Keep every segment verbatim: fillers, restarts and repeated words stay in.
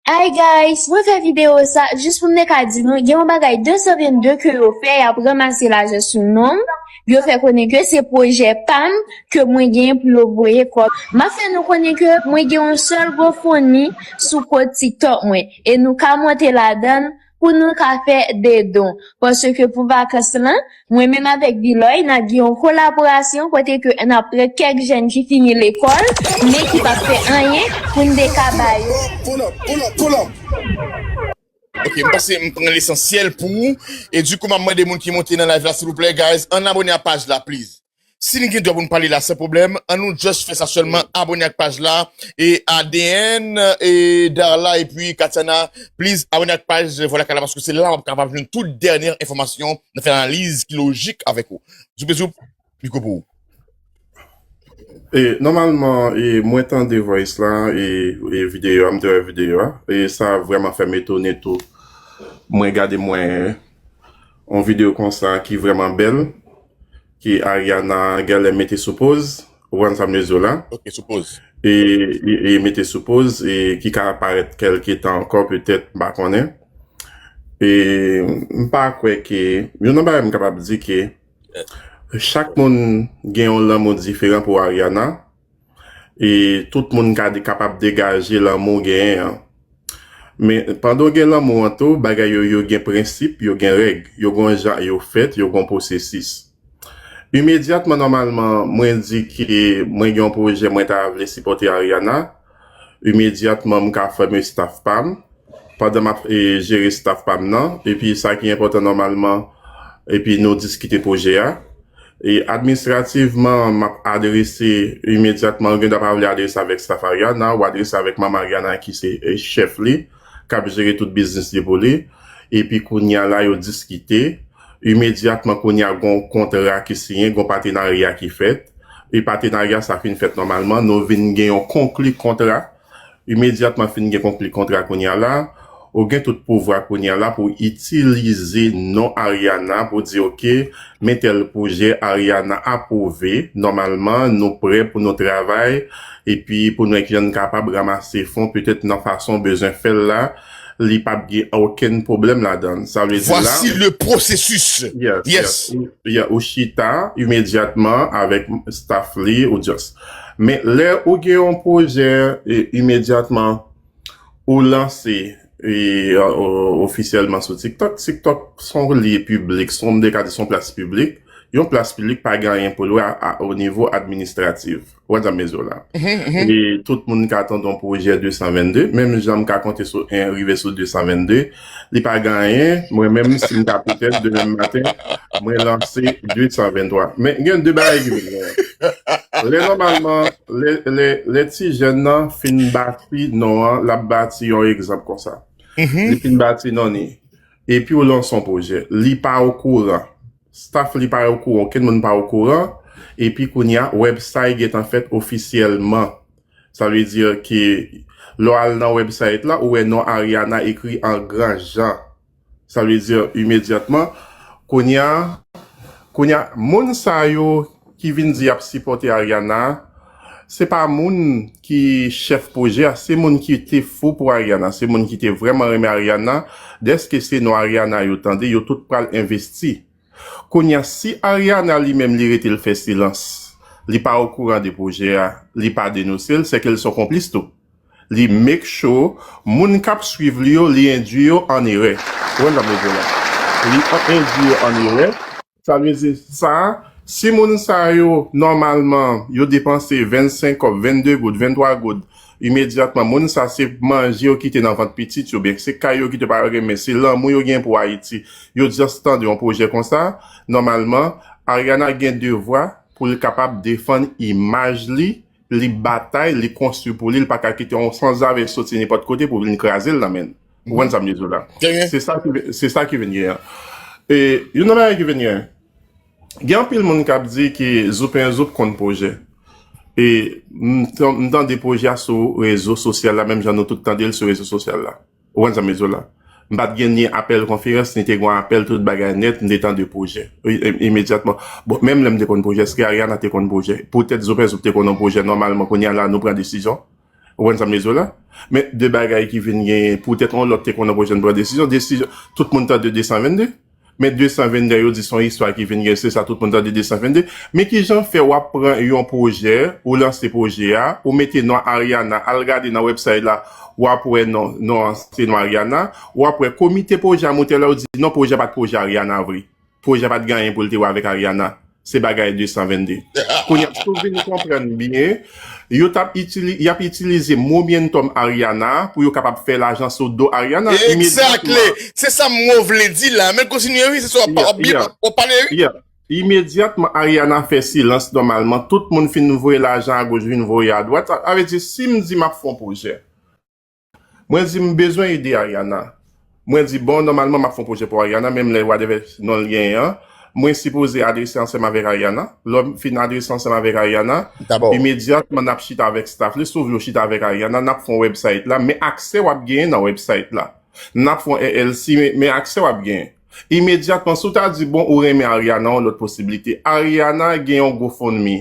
Hi guys, mwen fè videyo sa jis pou m te ka di nou, gen yon bagay de san vennde ke yo fè, y ap ranmase lajan sou non m, yo fè konnen ke se pwojè pa m ke mwen genyen pou yo voye kòb. M ap fè nou konnen ke mwen gen yon sèl GoFundMe sou kont TikTok mwen, e nou ka monte ladan l pou nou ka fè de don. Paske pou vakans lan, mwen menm avèk Biloy, n ap gen yon kolaborasyon kote ke n ap pran kèk jèn ki fini lekòl, men ki p ap fè anyen pou n te ka ba yo. Pull up, pull up, pull up. Ok, m panse m pran lesansyèl pou ou. E dikou, m ap mande moun ki monte nan live la, silvouplè, guys, ann abone ak paj la, please. Si n gen dwa pou n pale la, san pwoblèm, ann nou just fè sa sèlman, abone ak paj la. E A D N, e Darla, epi Katiana, please, abone ak paj Vwala Kay la, paske se la w ap kapab jwenn tout dènye enfòmasyon, nan fè analiz ki lojik avèk ou. Zoupe zoup, mikwo pou ou. E, nòmalman, e, mwen tande voice la, e, e videyo a, m te wè videyo a, e sa vrèman fè m etone tou. Mwen gade mwen yon videyo konsa ki vrèman bèl, ki Ariana genlè mete sou poz, ou konprann sa m vle di w la? Ok, sou poz. E, e, e mete sou poz, e ki ka parèt kèlke tan ankò, petèt, m pa konnen. E m pa kwè ke, youn nan bagay m kapab di ke, chak moun gen yon lanmou diferan pou Ariana, e tout moun ka kapab degaje lanmou genyen an. Men pandan w gen lanmou an tou, bagay yo, yo gen prensip, yo gen règ, yo gen yon jan yo fèt, yo gen yon pwosesis. Imedyatman, nòmalman, mwen di ke mwen gen yon pwojè, mwen ta vle sipòte Ariana, imedyatman, m ka fòme staff pa m, pandan m ap e, jere staff pa m nan, epi sa ki enpòtan nòmalman, epi nou diskite pwojè a. E administrativman, m ap adrese imedyatman, ou gen dwa pa vle adrese avèk staff Ariana, ou adrese avèk manm Ariana ki se e, chèf li, k ap jere tout biznis li pou li. Epi kounye a la, yo diskite. Imedyatman, kounye a, gon kontra ki siyen, gon patenarya ki fèt. E patenarya sa fin fèt nòmalman, nou vin gen yon konkli kontra. Imedyatman fin gen konkli kontra kounye a la, ou gen tout pouvwa kounye a la pou itilize non Ariana pou di, ok, men tèl pwojè Ariana apwouve, nòmalman, nou prè pou nou travay, epi pou nou wè kijan n kapab ranmase fon, petèt nan fason w bezwen fè l la, li p ap gen okenn pwoblèm ladan l. Sa vle di la. Voici le processus. Yes, yes. Ou, yeah, ou chita imedyatman avèk staff li, ou just. Men lè ou gen yon pwojè, e, imedyatman ou lanse e, o- ofisyèlman sou TikTok. TikTok se yon lye piblik, se yon, m te ka di se yon plas piblik. Yon plas piblik pa gen anyen pou l wè a, a, o nivo administratif. Ou wè sa m vle di w la. E tout moun ka tande yon pwojè de san vennde, menm jan m ka konte sou en rive sou de san vennde, li pa gen anyen. Mwen menm, si m ta petèt demen maten, mwen lanse de san venntwa. Men gen de bagay ki vin genyen. Lè nòmalman, lè, lè, lè ti jèn nan fin bati non an, l ap bati yon egzanp konsa. Li fin bati non li. Epi w lanse yon pwojè. Li pa okouran. Staff li pa okouran. Okenn moun pa okouran. Epi kounye a, website gentan fèt ofisyèlman. Sa vle di ke lè w al nan website la, ou wè non Ariana ekri an gran jan. Sa vle di imedyatman, kounye a, kounye a, moun sa yo ki vin di y ap sipòte Ariana, se pa moun ki chèf pwojè a, se moun ki te fou pou Ariana, se moun ki te vrèman renmen Ariana, dèske se non Ariana yo tande, yo tout pral envesti. Kounye a, si Ariana li menm li rete l fè silans, li pa okouran de pwojè a, li pa denonse l, sèke l se yon konplis tou. Li make sure moun k ap swiv li yo, li endwi yo an erè. Ou konprann sa m vle di w la? Li endwi yo an erè. Sa vle di sa, si moun sa yo, nòmalman, yo depanse vennsenk kòb, vennde goud, venntwa goud, imedyatman, moun sa se manje yo kite nan vant pitit yo, byen se kay yo kite pa renmen, se lanmou yo gen pou Ayiti. Yo just tande yon pwojè konsa, nòmalman, Ariana gen devwa pou l kapab defann imaj li, li batay, li konstwi pou li, li pa ka kite yon sanzave soti nenpòt kote pou vin kraze l nan men l. Ou konprann sa m vle di w la? Se sa ki, se sa ki vin genyen. E, youn nan bagay ki vin genyen, gen anpil moun k ap di ke Zoupen Zoup konn pwojè. E m tan- m tande pwojè a sou rezo sosyal la, menm jan nou tout tande l sou rezo sosyal la. Ou konprann sa m vle di w la? M pa t gen ni apèl konferans, ni te gen apèl tout bagay nèt, m te tande pwojè. I- i- Imedyatman. Bon, menm lè m te konn pwojè, èske Ariana te konn pwojè? Poutèt Zoupen Zoup te konn yon pwojè, nòmalman, kounye a la, nou pran desizyon. Ou konn sa m vle di w la? Men de bagay ki vin genyen, poutèt yon lòt te konn nan pwojè n pran desizyon, desizyon, tout moun tande de san vennde. Men de san vennde, yo di se yon istwa ki vin genyen, se sa tout moun tande de san vennde. Men ki jan fè w ap pran yon pwojè, ou lanse pwojè a, ou mete non Ariana, al gade nan website la, w ap wè non, non an se non Ariana, w ap wè komite pwojè a monte la, yo di non, pwojè a pa t pwojè Ariana vre. Pwojè a pa t gen anyen pou l te wè avèk Ariana. Se bagay de san vennde. Kounye a, si w vin konprann byen, yo t ap itili-, y ap itilize momentum Ariana pou yo kapab fè lajan sou do Ariana. Exactly. Se sa m vle di la. Men kontinye, wi, se sa w ap, w ap byen, w ap pale, wi. Imedyatman Ariana fè silans, nòmalman, tout moun fin voye lajan agoch, vin voye adwat. Sa, sa vle di, si m di m ap fè yon pwojè, mwen di m bezwen ede Ariana. Mwen di, bon, nòmalman, m ap fè yon pwojè pou Ariana, menm lè whatever non l genyen an. Mwen sipoze adrese ansanm avèk Ariana. Lè m fin adrese ansanm avèk Ariana, imedyatman, n ap chita avèk staff li. Si w vle w chita avèk Ariana, n ap fè yon website la, men aksè w ap genyen nan website la. N ap fè yon L L C, men, men aksè w ap genyen. Imedyatman, si w ta di, bon, ou renmen Ariana, yon lòt posiblite. Ariana gen yon GoFundMe.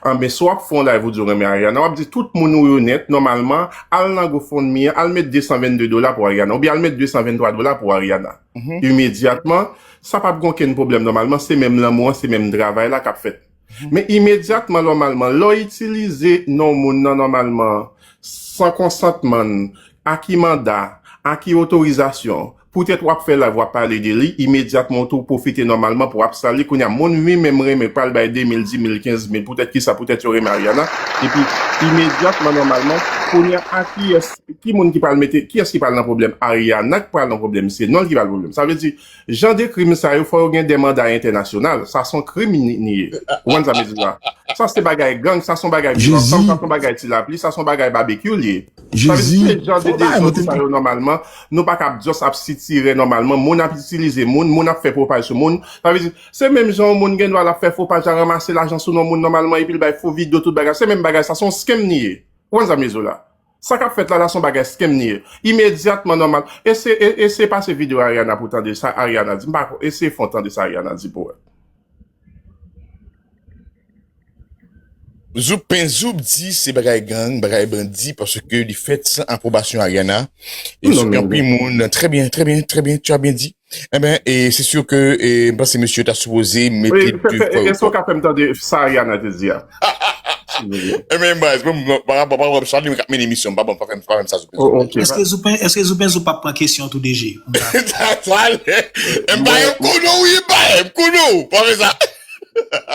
Anben, si w ap fè yon live, ou di w renmen Ariana, w ap di tout moun ou yo nèt, nòmalman, al nan GoFundMe an, al met de san vennde dola pou Ariana, oubyen al met de san venntwa dola pou Ariana. Imedyatman, sa p ap gen okenn pwoblèm, nòmalman, se menm lanmou an, se menm travay la k ap fèt. Men imedyatman, nòmalman, lè w itilize non moun nan, nòmalman, san konsantman n, a ki manda, a ki otorizasyon, poutèt w ap fè live, w ap pale de li, imedyatman, ou tou pwofite nòmalman pou w ap sal li. Kounye a, moun li menm renmen pral bay de mil, di mil, kenz mil, poutèt kisa, poutèt yo renmen Ariana. Epi, imedyatman, nòmalman, kounye a, a kiyès, ki moun ki pral mete, kiyès ki pral nan pwoblèm? Ariana ki pral nan pwoblèm, se non l ki pral pwoblèm. Sa vle di, jan de krim sa yo, fò yo gen de manda entènasyonal. Sa se yon krim ni, ni ye. Ou konn sa m vle di la? Sa se bagay gang, sa se yon bagay viv ansanm, sa se yon bagay ti lapli, sa se yon bagay babekyou li ye. Sa vle di, se jan de dezòd sa yo nòmalman, nou pa ka ap just ap sitire nòmalman, moun ap itilize moun, moun ap fè fo paj sou moun. Sa vle di, se menm jan yon moun gen dwa l ap fè fo paj la, ranmase lajan sou non moun nòmalman, epi l bay fo videyo, tout bagay. Se menm bagay sa, se yon scam li ye. Ou konn sa m vle di w la? Sa k ap fèt la, la se yon bagay scam li ye. Imedyatman nòmal. Eseye, e, eseye pase videyo Ariana pou w tande sa Ariana di. M pa ko-, eseye fè w tande sa Ariana di pou wè. Zoup pen zoup di se bagay gang, bagay bandi, paske li fèt san apwobasyon Ariana. E non, se men anpil moun, très bien, très bien, très bien, tu as bien dit. Enben, e se sur ke, e, m panse mesye ta sipoze mete de fwa yo. Èske w ka fè m tande sa Ariana te di a? Silvouplè. Enben, baz, mwen, mwen, pa rapò, pa rapò, sa li mwen k ap mennen emisyon, m pa bon, pa fè m, pa fè m sa, Zoupen. Oh, ok. Èske Zoupen, èske Zoupen Zoup ap pran kesyon tou, D J? Sa, sa, m pa yon kono, wi, m pa yon kono, pa fè sa.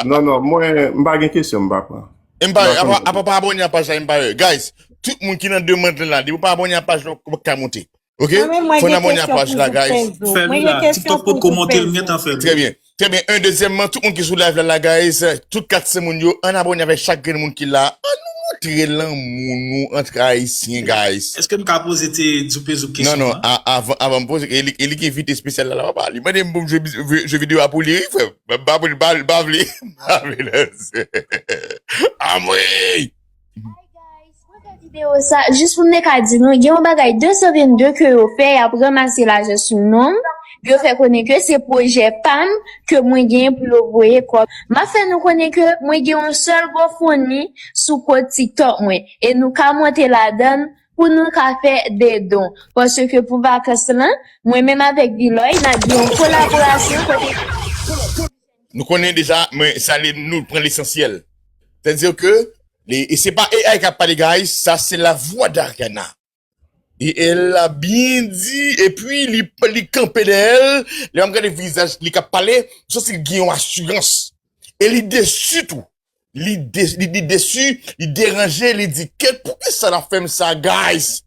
Non, non, mwen, m pa gen kesyon, m pa pran. M pa, apa, apa pa abòne a paj la, m pa. Guys, tout moun ki nan demann la, depi w pa abòne a paj la, ou pa ka monte. Ok? Fò n abòne a paj la, guys. Fè li la. TikTok potko monte l, m gentan fè l. Très bien. Très bien. Un, dezyèmman, tout moun ki sou live la, la, guys, tout kat san moun yo, ann abòne avèk chak grenn moun ki la. Ann nou montre lanmou nou ant Ayisyen, guys. Èske m ka poze ti Zoupe Zoup kesyon an? Non, non, a-, avan, avan m poze, e li, e li ki envite espesyal la, la, papa. Li mande m pou m jwe, jwe, jwe videyo a pou li, wi, frè m. M pa pou li, m pa, m pa vle, m pa vle lanse. Anmwey! Hi guys, mwen fè videyo sa jis pou m te ka di nou, gen yon bagay de san vennde ke yo fè, y ap ranmase lajan sou non m, yo fè konnen ke se pwojè pa m ke mwen genyen pou yo voye kòb. M ap fè nou konnen ke mwen gen yon sèl GoFundMe sou kont TikTok mwen, e nou ka monte ladan l pou nou ka fè de don. Paske pou vakans lan, mwen menm avèk Viloy, n ap gen yon kolaborasyon kote Nou konnen deja, mwen, sa li, nou pran lesansyèl. Sètadi ke, li, e se pa A I k ap pale, guys, sa se la voix d'Ariana. E elle l'a bien dit, epi li, li kanpe dèyè l, lè m gade vizaj li k ap pale, m santi l gen yon asirans. E li desi tou. Li de-, li, li desi, li deranje, li di, "Kèt, poukisa n ap fè m sa, guys?"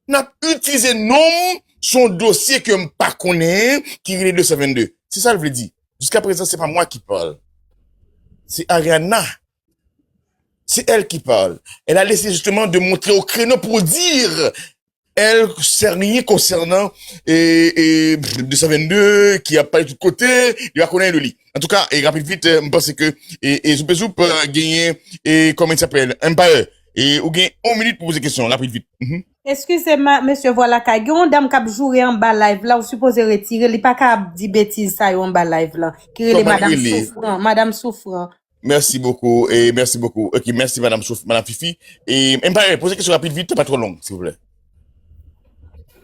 N ap itilize non m sou yon dosye ke m pa konnen, ki rele de san vennde. Se sa l vle di. Jusqu'à présent, c'est pas moi qui parle. C'est Ariana. C'est elle qui parle. Elle a décidé justement de monter au créneau pour dire, elle, c'est rien concernant, e, e, de san vennde, ki ap pale tout kote, li pa konnen de li. Antouka, e, rapid vit, e, m panse ke, e, e, Zoupe Zoup, e, genyen, e, comment il s'appelle, Empire. E ou gen yon minit pou poze kesyon, rapid vit. Mhm. Eskize m, mesye Vwa Lakay. Gen yon dam k ap joure anba live la, ou sipoze retire. Li pa ka ap di betiz sa yo anba live la. Ki rele Madanm Soufran. Madanm Soufran. Merci beaucoup, et merci beaucoup. Ok, merci, Madame Souf-, Madame Fifi. Et, et pareil, posez une question rapide, vite, pas trop longue, s'il vous plaît.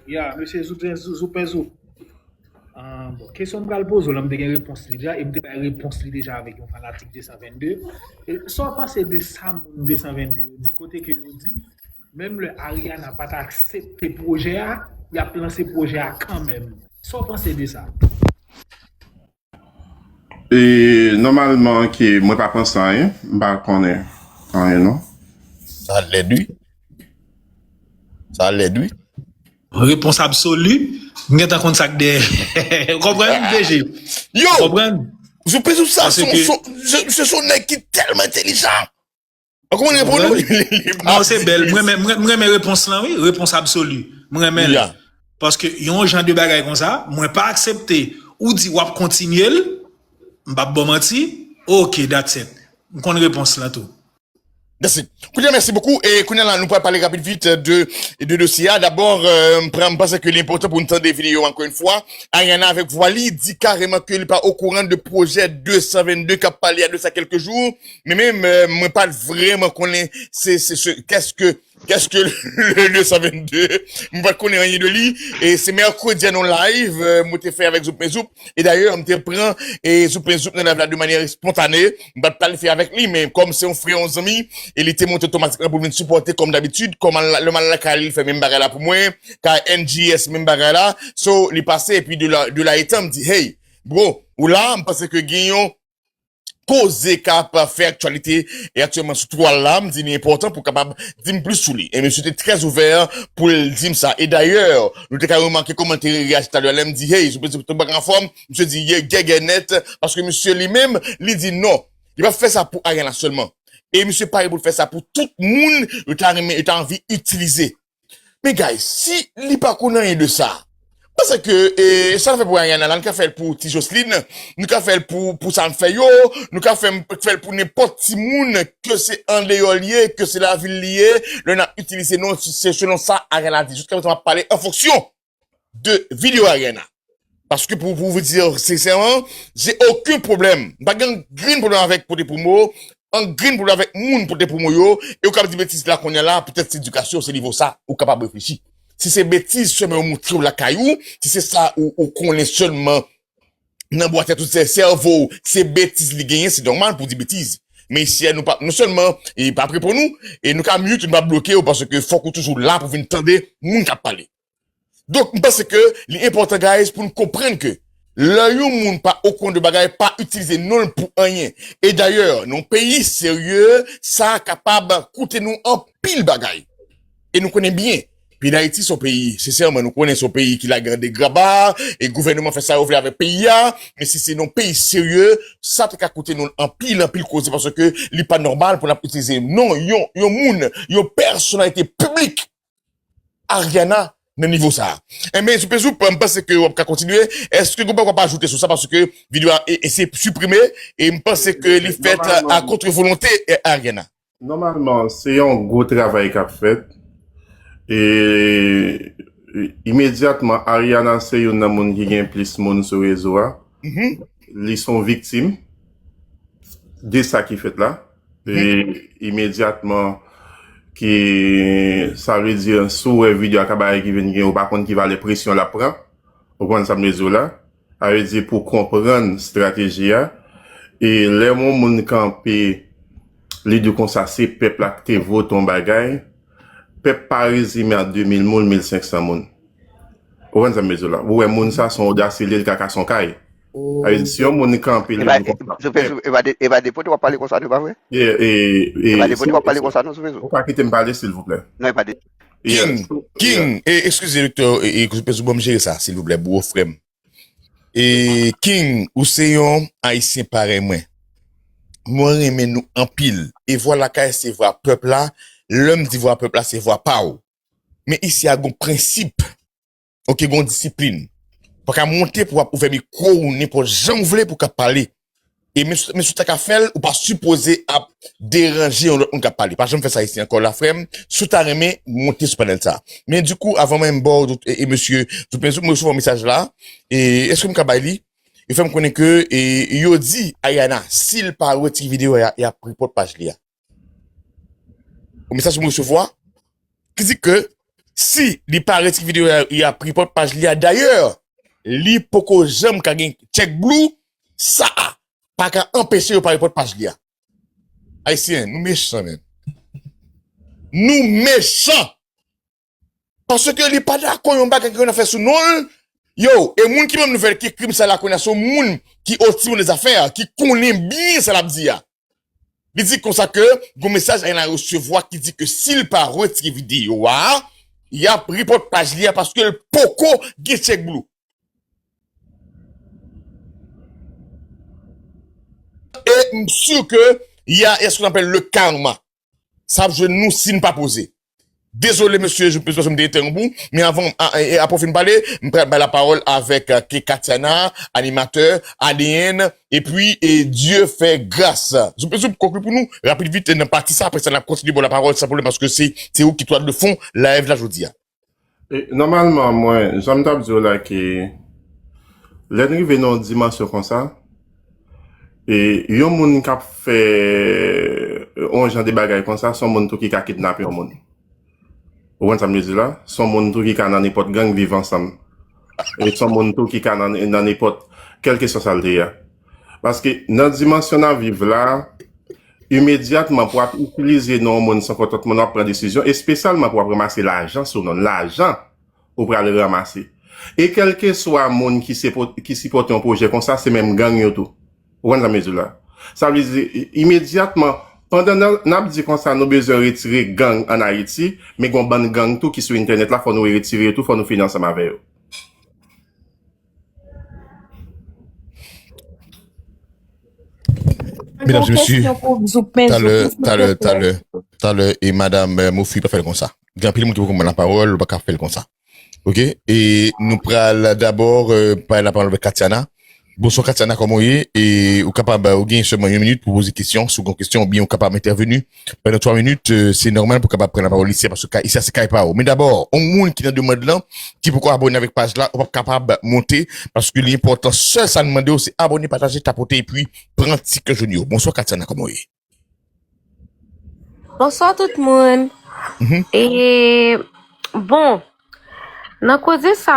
Ya, mesye Zoupen Zoupen Zoup. Ah, bon, kesyon m pral poze w la, m te gen repons li deja, e m te bay repons li deja avèk yon fanatik de san vennde. E sa w panse de sa moun de san vennde yo di, kote ke yo di, menm lè Ariana pa t aksepte pwojè a, y ap lanse pwojè a kanmenm. Sa w panse de sa? E nòmalman ke mwen pa panse anyen, m pa konnen anyen non. Sa lèd wi. Sa lèd wi. Repons absoli. M gentan konn sa k dèyè. Ou konprann, B G? Yo! Ou konprann? Zoupe Zoup sa, Paske se se- se- se yon nèg ki tèlman entelijan. Ou konprann reponn ou? Li- li- li- Non, se bèl. Mwen renmen- mwen- mwen renmen repons lan, wi. Repons absoli. Mwen renmen l. Ya. Paske yon jan de bagay konsa, mwen pa aksepte. Ou di w ap kontinye l, m p ap ba w manti. Ok, that's it. M konn repons lan tou. That's it. Kounye a, merci beaucoup. E kounye a la, nou pral pale rapid vit de, de dosye a. Dabò, euh, m pran- m panse ke li enpòtan pou n tande videyo ankò yon fwa. Ariana avèk vwa li di kareman ke li pa okouran de pwojè de san vennde k ap pale a de sa kèlke jou. Men menm, euh, mwen pa t vrèman konnen se, se, se, qu'est-ce que, qu'est-ce que le de san vennde. Mwen pa t konnen anyen de li. E se mèkredi a nan live, euh, mwen te fè avèk Zoup Men Zoup. E dayè, m te pran e Zoup Men Zoup nan live la de manyè espontane. M pa t pral fè avèk li, men kòm se yon frè, yon zanmi, e li te monte otomatikman pou vin sipòte kòm dabitid. Kòm al- lè m al lakay li, li fè menm bagay la pou mwen. Kay N G S, menm bagay la. So, li pase, epi de la, de la etan, m di, hey, bro, ou la, m panse ke gen yon koze k ap fè aktyalite e aktyèlman sou twal la, m di li enpòtan pou kapab di m plis sou li. E mesye te trè ouvè pou l di m sa. E dayè, nou te ka remake kòman l te reyaji talè lè m di, hey, sou peti bak anfòm, mesye di, ye, gègè nèt, paske mesye li menm, li di non. Li p ap fè sa pou Ariana sèlman. E mesye pare pou l fè sa pou tout moun yo ta renmen, yo ta anvi itilize. Men guys, si li pa konn anyen de sa, paske e, sa n fè pou Ariana la, nou ka fè l pou Ti Jocelyn, nou ka fè l pou, pou sa n fè yo, nou ka fè, fè l pou nenpòt timoun, ke se andeyò l ye, ke se lavil li ye, lè n ap itilize non, se selon sa Ariana di. Jiska prezan m ap pale an fonksyon de videyo Ariana. Paske pou, pou vous dire sincèrement, j'ai aucun problème. M pa gen grenn pwoblèm avèk pote pwomo, an grenn pwoblèm avèk moun pote pwomo yo, e ou kab di betiz la kounye a la, petèt se edikasyon, se nivo sa, ou kapab reflechi. Si se betiz sèlman yo moutre w lakay ou, si se sa ou, ou konnen sèlman nan bwa tèt ou, se sèvo w, se betiz li genyen, se nòmal pou di betiz. Men isi a, nou pa, non sèlman e pa ap reponn ou, e nou ka mute, nou pa bloke w, paske fòk ou toujou la pou vin tande moun k ap pale. Donk, m panse ke li enpòtan, guys, pou n konprann ke lè yon moun pa okouran de bagay, pa itilize non l pou anyen. E dayè, nan yon peyi serye, sa kapab koute nou anpil bagay. E nou konnen byen, peyi Dayiti se yon peyi, sensèman, nou konnen se yon peyi ki lage an degraba, e gouvènman fè sa yo vle avèk peyi a, men si se nan yon peyi serye, sa te ka koute nou anpil, anpil koze, paske li pa nòmal pou n ap itilize non yon, yon moun, yon pèsonalite piblik Ariana nan nivo sa a. Enben, Zoupe Zoup, m panse ke w ap ka kontinye. Èske gen bagay w ap ajoute sou sa? Paske videyo a e, e se siprime, e m panse ke li fèt a contre volonté Ariana. Nòmalman, se yon gwo travay k ap fèt. E imedyatman, Ariana se youn nan moun ki gen plis moun sou rezo a. Li se yon viktim de sa ki fèt la. E imedyatman ki sa vle di si w wè videyo a ka bagay ki vin gen, ou pa konn ki valè presyon l ap pran. Ou konprann sa m vle di w la? Sa vle di pou konprann estrateji a. E lè yon moun kanpe, li di konsa se pèp la ki te vote yon bagay, pèp pa rezime a de mil moun, mil senk san moun. Ou konprann sa m vle di w la? Ou wè moun sa se yon odasye li ye, li ka kase yon kay. Sa vle di si yon moun kanpe li di konsa, Sou Facebook, e pa de, e pa de pote w ap pale konsa, nou pa vre? E, e, E pa de pote w ap pale si- konsa, non, sou Facebook? Ou ka kite m pale, silvouplè? Non, e pa de. King, King, e, eskize, doktè, e, e, Zoupe Zoup, ban m jere sa, silvouplè, bro, frè m. E, King, ou se yon Ayisyen parèy mwen. Mwen renmen nou anpil. E vwa lakay se vwa pèp la. Lè m di vwa pèp la, se vwa pa w. Men isi a gon prensip. Ok, gon disiplin. Pa ka monte pou w ap ouvè mikwo ou nenpòt jan w vle pou w ka pale. E menm si, menm si w ta ka fè l, ou pa sipoze ap deranje yon lòt moun k ap pale. Pa janm fè sa isi ankò la, frè m. Si w ta renmen, monte sou panèl sa. Men dikou, avan mwen m ba w, e, e mesye, Zoupe Zoup, mwen resevwa mesaj la. E èske m ka bay li? yo fè m konnen ke e, yo di Ariana, si l pa retire videyo a, y ap repòt paj li a. Yon mesaj m resevwa ki di ke si li pa retire videyo a, y ap repòt paj li a. Dayè, li poko janm ka gen tchèk blou, sa a pa ka anpeche yo pa repòt paj li a. Ayisyen, nou mechan, men. Nou mechan! Paske li pa dakò yon bagay ke yo nan fè sou non l. Yo, e moun ki ban m nouvèl ki ekri m sa la kounye a, se yon moun ki oti nan zafè a, ki konnen byen sa l ap di a. Li di konsa ke gon mesaj Ariana resevwa ki di ke si l pa retire videyo a, y ap repòt paj li a paske l poko gen tchèk blou. E m si ke y a, y a ce qu'on appelle le karma. Sa ap jwenn nou si n pa poze. Dezole, mesye, je, je, m te entèwonp ou, men avan, a, e, apre w fin pale, m pral bay lapawòl avèk, e, Ke-, Katiana, animatè, A D N, epi, e, Dieu fait grâce. Zoup, zoup, konkli pou nou, rapid, vit, nan pati sa, apre sa, n ap kontinye ba w lapawòl, san pwoblèm, paske se, se ou ki toit de fon live la jodi a. E, nòmalman, mwen, jan m t ap di w la ke lè n rive nan yon dimansyon konsa, e, yon moun k ap fè yon jan de bagay konsa, se yon moun tou ki ka kidnape yon moun. Ou konprann sa m vle di la? Se yon moun tou ki ka nan nenpòt gang viv ansanm. E se yon moun tou ki ka nan, nan nenpòt, kèlkeswa sa l te ye a. Paske nan dimansyon n ap viv la, imedyatman pou w ap itilize non yon moun san konsantman, w ap pran desizyon, espesyalman pou w ap ranmase lajan sou non l, lajan ou pral ranmase. E kèlkeswa moun ki sipo-, ki sipòte yon pwojè konsa, se menm gang yo tou. Ou konprann sa m vle di w la? Sa vle di, i-, imedyatman, pandan n, n ap di konsa, nou bezwen retire gang ann Ayiti, men gon bann gang tou ki sou entènèt la, fò nou retire yo tou, fò nou fini ansanm avè yo. Medam e mesye, kesyon pou Zoup, men talè, Zoup, talè, silvouplè. Talè, talè, e madanm, e, Mofi pa fè l konsa. Gen anpil moun ki poko ban l lapawòl, ou pa ka fè l konsa. Oke? E nou pral dabò, e, bay lapawòl avèk Katiana. Bonswa, Katiana, kòman w ye? E ou kapab, ou gen sèlman yon minit pou poze kesyon, si w gen yon kesyon, oubyen ou kapab entèveni pandan twa minit, e, se nòmal pou w kapab pran lapawòl isi a, paske ka-, isi a se kay pa w. Men dabò, yon moun ki nan demann lan, ki poko abòne avèk paj la, ou p ap kapab monte, paske li enpòtan, sèl sa n mande w, se abòne, pataje, tapote, epi pran ti kè jòn yo. Bonswa, Katiana, kòman w ye? Bonswa tout moun. Mhm. E, bon, nan koze sa,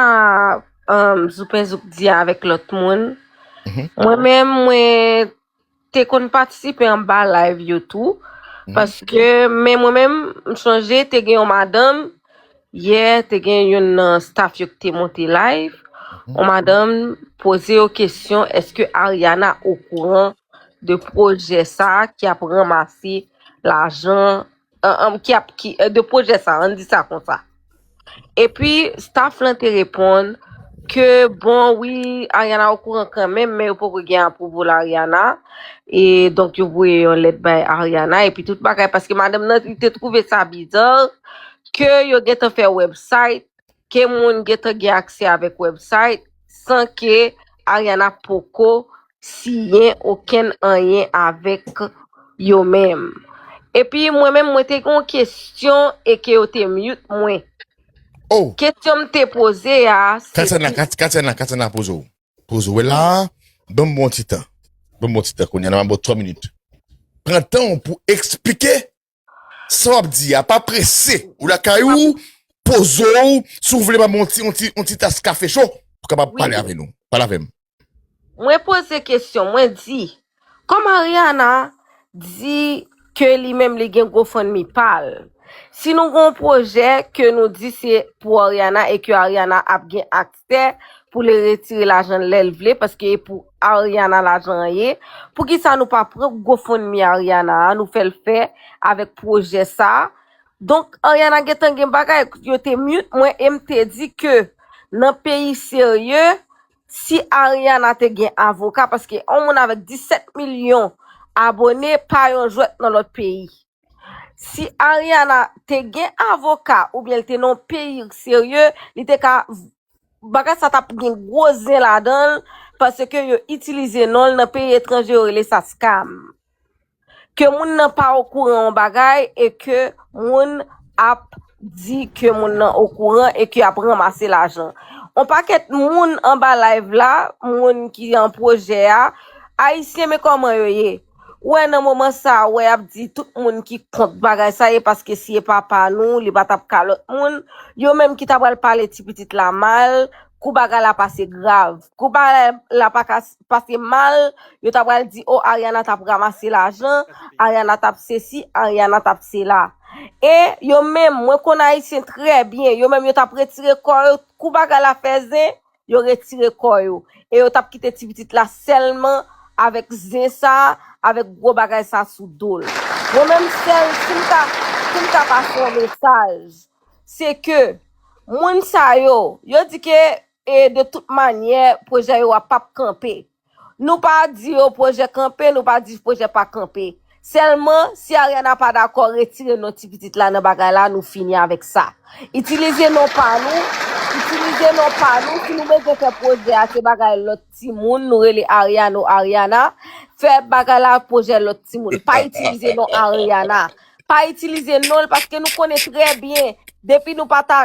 um, Zoupen Zoup di avèk lòt moun, mhm, mwen menm, mwen te konn patisipe anba live yo tou, mhm, paske, men mwen menm, m sonje te gen yon madanm, yè, te gen youn nan staff yo ki te monte live, mhm, yon madanm poze yo kesyon, èske Ariana okouran de pwojè sa a ki ap ranmase lajan, an, an, ki ap, ki, de pwojè sa a, ann di sa konsa. Epi, staff lan te reponn ke, bon, wi, Ariana okouran kanmenm, men yo poko gen apwouvo l Ariana. E donk, yo voye yon lèt bay Ariana, epi tout bagay, paske madanm nan, li te twouve sa biza ke yo gentan fè website, ke moun gentan gen aksè avèk website, san ke Ariana poko siyen okenn anyen avèk yo menm. Epi mwen menm, mwen te gen yon kesyon e ke yo te mute mwen. Oh! Kesyon m te poze a, se Katiana, ki Kat-, Katiana, Katiana, poze w. Poze w. Wè la, ban m bon ti tan. Ban m bon ti tan kounye a, nan ba w twa minit. Pran tan w pou eksplike sa w ap di a, pa prese. Ou lakay ou, poze w, si w vle ban m yon ti, yon ti, yon ti tas kafe cho, pou kapab pale avè nou. Pale avè m. Mwen poze kesyon, mwen di, kòm Ariana di ke li menm li gen GoFundMe pa l, si nou gen yon pwojè ke nou di se pou Ariana e ke Ariana ap gen aksè pou li retire lajan l lè l vle, paske e pou Ariana lajan an ye, poukisa nou pa pran GoFundMe Ariana a, nou fè l fè avèk pwojè sa a? Donk, Ariana gentan gen bagay, yo te mute mwen e m te di ke nan peyi serye, si Ariana te gen avoka, paske yon moun avèk disèt milyon abòne pa yon jwèt nan lòt peyi. Si Ariana te gen avoka oubyen l te nan yon peyi serye, li te ka, bagay sa t ap gen gwo zen ladan l, paske yo itilize non l nan peyi etranje, yo rele sa scam. Ke moun nan pa okouran yon bagay e ke moun ap di ke moun nan okouran e ke y ap ranmase lajan. On pakèt moun anba live la, moun ki an pwojè a, Ayisyen, men kòman yo ye. Ou wè, nan moman sa a, ou wè, y ap di tout moun ki kont bagay sa, e paske si e papa nou, li pa t ap ka lòt moun, yo menm ki ta pral pale ti pitit la mal, kou bagay la pase grav. Kou bagay la pa ka s- pase mal, yo ta pral di, o, Ariana t ap ranmase lajan, Ariana t ap sesi, Ariana t ap sela. E yo menm, mwen konn Ayisyen trè byen, yo menm yo t ap retire kò yo, kou bagay la fè zen, yo retire kò yo. E yo t ap kite ti pitit la sèlman avèk zen sa, avèk gwo bagay sa sou do l. Mwen menm sèl, si m ta, si m ta pase yon mesaj, se ke moun sa yo, yo di ke, e de tout manyè, pwojè yo a p ap kanpe. Nou pa di yo pwojè kanpe, nou pa di pwojè pa kanpe. Sèlman, si Ariana pa dakò, retire non ti pitit la nan bagay la, nou fini avèk sa. Itilize non pa nou, itilize non pa nou, si nou bezwen fè pwojè a, se bagay lòt timoun, nou rele Ariano, Ariana, fè bagay la pwojè lòt timoun. Pa itilize non Ariana. Pa itilize non l paske nou konnen trè byen, depi nou pa ta,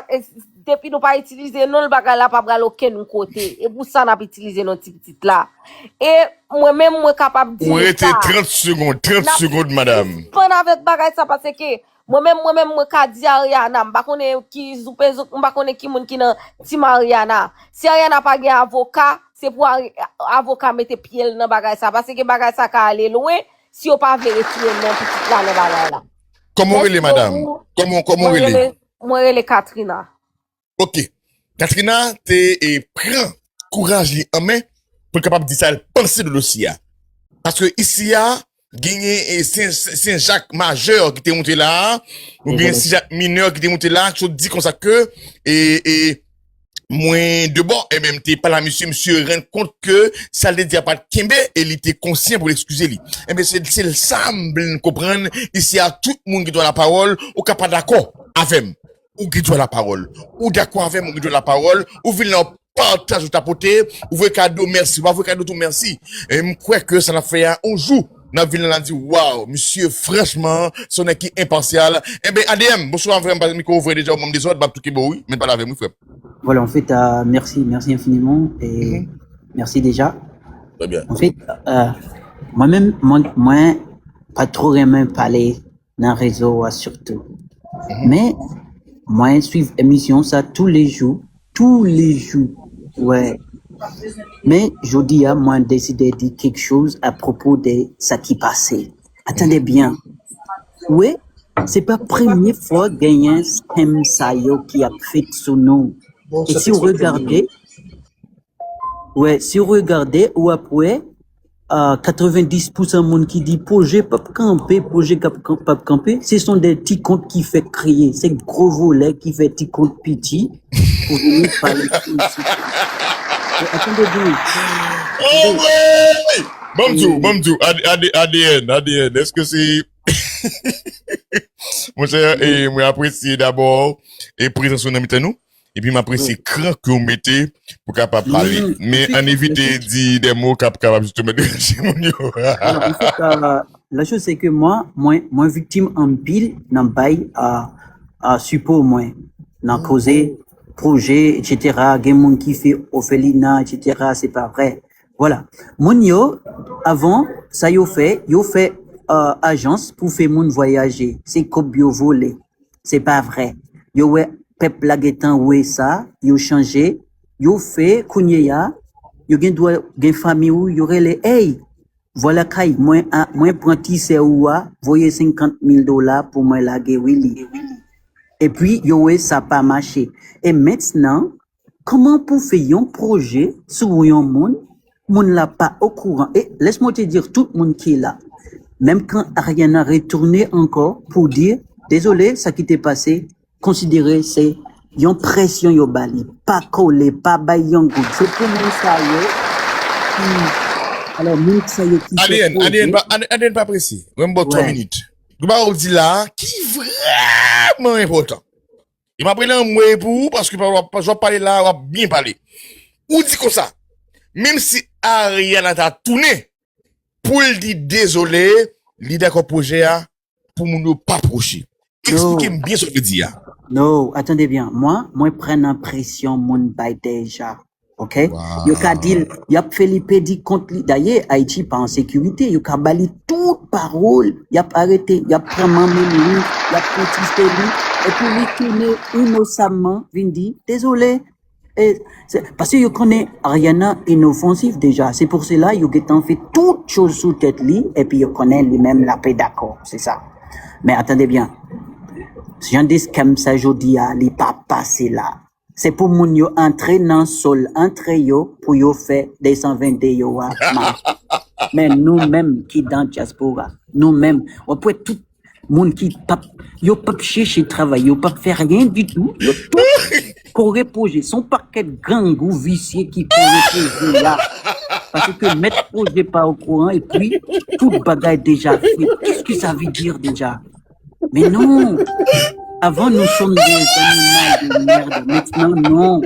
depi nou pa itilize non l, bagay la pa pral okenn kote. E pou sa n ap itilize non ti pitit la. E mwen menm, mwen kapab di nou sa. Ou rete trant segonn, trant segonn, madanm. N ap sispann avèk bagay sa, paske mwen menm, mwen menm, mwen ka di Ariana, m pa konnen ki zoupezouk, m pa konnen ki moun ki nan Team Ariana. Si Ariana pa gen avoka, se pou Ari- avoka mete pye l nan bagay sa, paske bagay sa ka ale lwen si yo pa vle retire non pitit la nan bagay la. Kòman w rele, madanm? Kòman, kòman w rele? Mwen rele Katrina. Ok. Katrina te e, pran kouraj li an men pou l kapab di sa l panse de dosye a. Paske isi a, genyen e, Sen, Sen Jak Majè ki te moute la a, ou gen Sen Jak Minè ki te moute la a, ki sot di konsa ke e, e, mwen debò, e menm te pale a misye, misye rann kont ke sa l te di a pa t kenbe e li te konsyan pou l ekskize li. Enben, se, se sa m vle n konprann isi a, tout moun gen dwa lapawòl, ou ka pa dakò avè m. Ou gen dwa lapawòl. Ou dakò avè m, ou gen dwa lapawòl. Ou vin la, ou pataje, ou tapote, ou voye kado, mèsi. Ou pa voye kado tou, mèsi. E m kwè ke sa n ap fè a, yon jou, n ap vin la, n ap di, waw, misye, franchman, se yon nèg ki enpasyal. Enben, A D M, bonswa, frè m, paske mikwo ouvè deja, ou ban m dezòd, m ap tou kenbe w, wi, men pale avè m, wi, frè m. Voilà, en fait, euh, merci, merci infiniment et merci déjà. Très bien. En fait, euh, mwen menm, mwen, mwen pa twò renmen pale nan rezo a sitou. Men, mwen swiv emisyon sa toulejou, toulejou. Wè. Men, jodi a, mwen deside di kèk choz a pwopo de sa ki pase. Tande byen. Wi, se pa premye fwa genyen skèm sa yo ki ap fèt sou nou. E si w regade, wè, si w regade, ou ap wè, a, katrevendis pousan moun ki di pwojè p ap kanpe, pwojè k ap kan- p ap kanpe, se son de ti kont ki fèk kreye. Se gwo vòlè ki fè ti kont piti pou vini pale sou isit. E, tande byen. Anmwey! Ban m di w, ban m di w, A D N, A D N, A D N, èske se Monchè, e, mwen apresye dabò e prezans ou nan mitan nou. Epi m apresye kran ke w mete pou kapab pale. Men ann evite di de mo k ap kapab jisteman deranje moun yo. Alò, an fèt, euh, la chose c'est que mwen, mwen, mwen viktim anpil nan bay, euh, euh, sipò mwen, nan koze pwojè, et cetera. Gen moun ki fè òfelina, et cetera. Se pa vrè. Voilà. Moun yo, avan, sa yo fè, yo fè, euh, ajans pou fè moun vwayaje. Se kòb yo vole. Se pa vrè. Yo wè pèp la gentan wè sa, yo chanje, yo fè kounye a, yo gen dwa gen fanmi ou, yo rele, ey, vwala kay mwen, a, mwen pran ti sè ou a, voye senkant mil dola pou mwen lage wi li. Epi yo wè sa pa mache. E mentnan, kòman pou fè yon pwojè sou yon moun, moun la pa okouran? E laisse-moi te dire tout moun ki la, menm kan Ariana retounen ankò pou di, dezole, sa ki te pase, konsidere se yon presyon yo ba li. Pa kole, pa bay yon goud. Se pou moun sa yo ki, alò, moun sa yo ki fè pwojè. A D N, A D N pa, A D N pa prese. Mwen m ba w twa minit. Gen bagay ou di la a ki vrèman enpòtan. E m ap rele anmwey pou ou, paske pa, pa, jan w ap pale la a, w ap byen pale. Ou di konsa, menm si Ariana ta tounen pou l di dezole, li dakò pwojè a pou moun yo pa pwoche. Eksplike m byen sa w vle di a. No, tande byen. Mwen, mwen pran nan presyon moun bay deja. Ok? Yo ka di l, y ap fè li pèdi kont li. Dayè, Ayiti pa an sekirite. Yo ka ba li tout pawòl. Y ap arete, y ap pran manman li, y ap pran ti sè li. Epi li tounen inosamman, vin di, dezole. E, se, paske yo konnen Ariana inofansif deja. Se pou sela yo gentan fè tout choz sou tèt li, epi yo konnen li menm l ap dakò. Se sa. Men tande byen. Jan de scam sa jodi a, li pa pase la. Se pou moun yo antre nan sòl antre yo pou yo fè de san vennde yo a mache. Men nou menm ki dan dyaspora, nou menm, w ap wè tout moun ki p ap, yo p ap chèche travay, yo p ap fè ryen ditou, yo tout kore pwojè. Se yon pakèt grangou visye ki kore pwojè la. Paske mèt pwojè pa okouran epi tout bagay deja fèt. Qu'est-ce que ça veut dire déjà? Mais non! Avant, nous sommes des animaux de merde. Maintenant, non.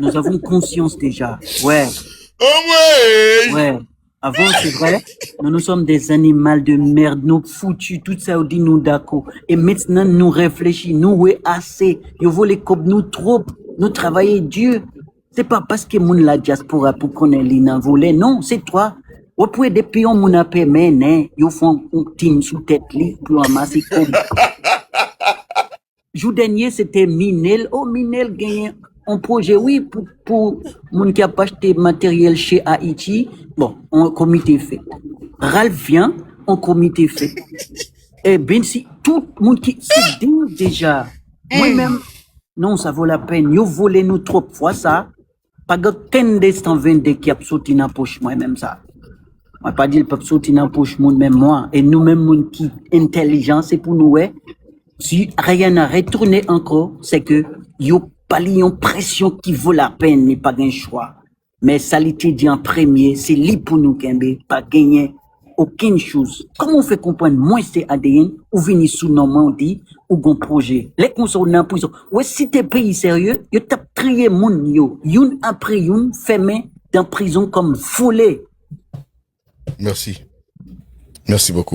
Nous avons conscience déjà. Ouais. Anmwey! Ouais. Avant, c'est vrai, nous, nous sommes des animaux de merde. Nou foutu, tout sa yo di nou dakò. E mentnan, nou reflechi, nou wè ase. Yo vole kòb nou twòp. Nou travay di. Se pa paske moun la dyaspora pou konnen li nan vole, non, se twa. W ap wè depi yon moun ap mennen, yo fè yon, yon tim sou tèt li pou yo ranmase kòb. Jou dènye, se te Minel. O, Minel genyen yon pwojè, wi, pou, pou moun ki ap achte materyèl che Ayiti. Bon, yon komite fèt. Ralph Vian, yon komite fèt. E Bensi, tout moun ki, se de deja. Mwen menm, non, sa vo lapèn. Yo vole nou twòp fwa sa. Pa gen okenn de san vennde ki ap soti nan poch mwen menm sa. Mwen pa di l p ap soti nan poch moun menm mwen. E nou menm moun ki entèlijan, se pou nou wè. Si Ariana retounen ankò, se ke yo pa li yon presyon ki vo lapèn, li pa gen chwa. Men sa li te di an premye, se li pou nou kenbe, pa genyen okenn choz. Kòman w fè konprann mwen se A D N, ou vini sou non mwen, ou di, ou gon pwojè. Lè konsa ou nan prizon. Ou wè si te peyi serye, yo t ap triye moun yo, youn apre youn, fèmen dan prizon kòm vòlè. Merci. Merci beaucoup.